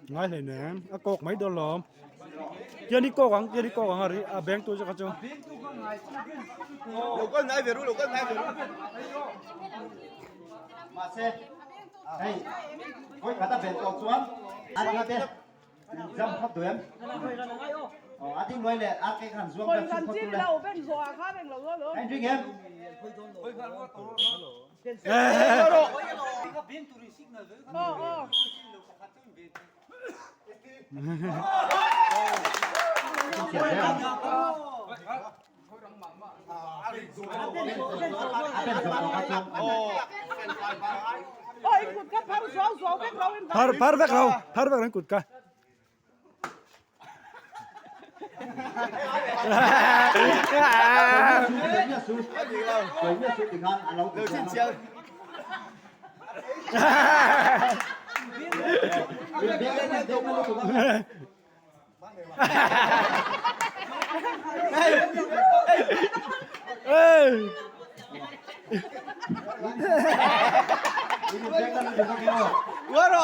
Ngai hlei nem a kawk mai dawn lawm tian i kawk ang tian i kawk ang a ri a beng tu chu kha chu. Lo kal nai ve ru lo kal nai ve ru. Mahse hei vawi khat a bel tawh chuan a ni te jam phawt duh em? Aw a ding luai leh a ke khan zuang vel chhung phawt tur le. Hei ring em? Phar phar vek lo phar vek lo kut ka.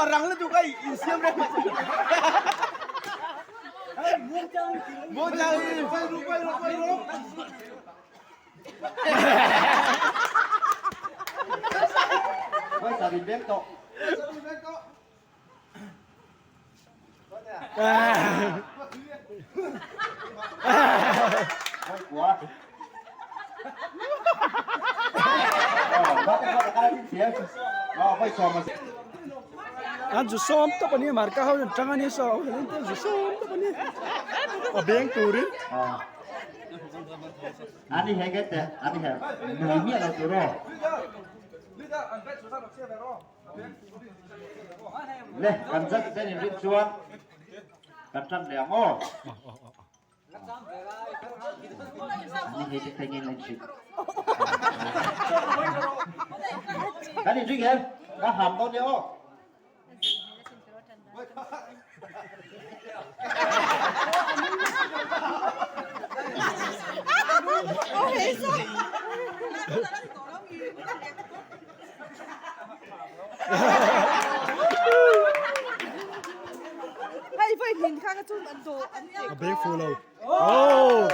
Rang lutuk a insiam reng. Muangchang in. An zu sawm tawp a ni marka ho in tang a ni saw ho zu sawm tawp a ni a beng turin. Ani he ke te ani he nui miah lo tur aw. Le kan zat ten in rin chuan kan tan leh ang aw. Ani hei te khain in chhit. Kan in ring em? Ka ham dawn nia aw. A beng fu lo. Oh!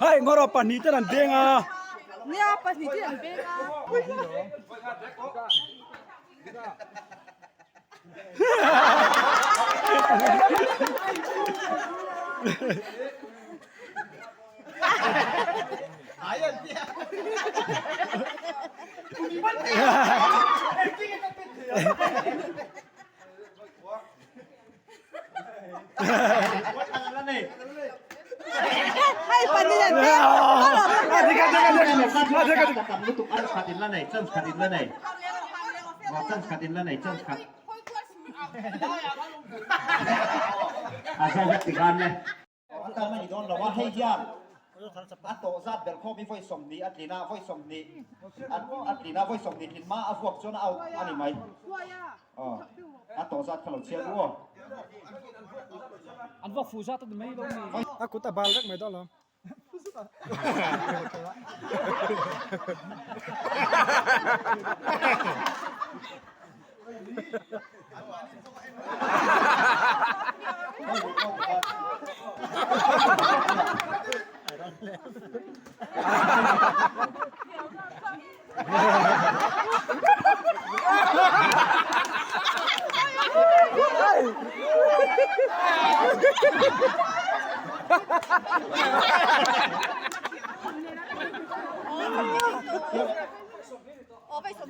Hei ngawrh pahnih ten an beng a. Nia pahnih ten an beng a. Hei pahnih an beng A tawh zat ber khawp hi vawi 20 a tlin a, vawi 20 a tlin a, vawi 20 tlin hma a vuak chuan a out a ni mai. Aw, a tawh zat kha lo chhiar u aw. An vuak fuh zat a ni mai lo mi. A kut a bal vek mai dawn lo.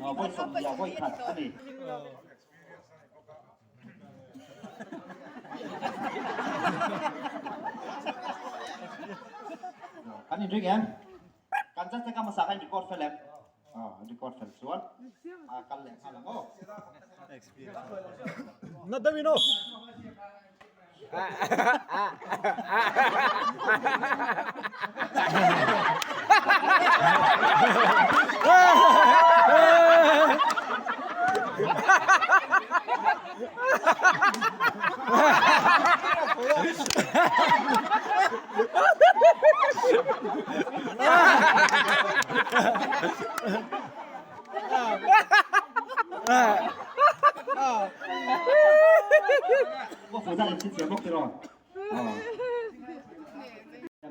Vawi 20 vawi khat a ni. Kan inring em? Kan just ka hmasa kha in record fel em? Aw, record fel chuan a kal leh nghal ang aw. Na deuhin aw.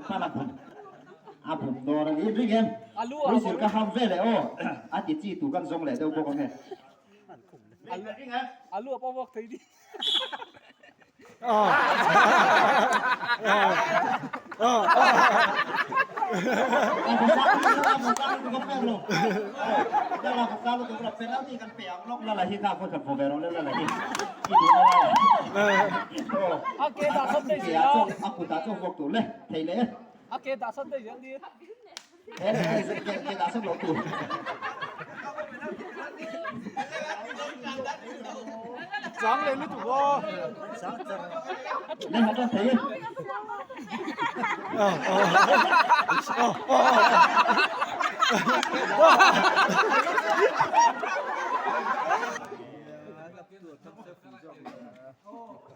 Pan a bum a bum dawn a ni ring em whistle ka ham veleh aw a ti chi tur kan zawng leh deuh bawk ang e.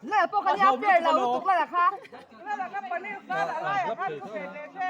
Leh pawh kha nia fair lo lutuk la kha. La kha paneer kha la lai ah khan ka fe leh che.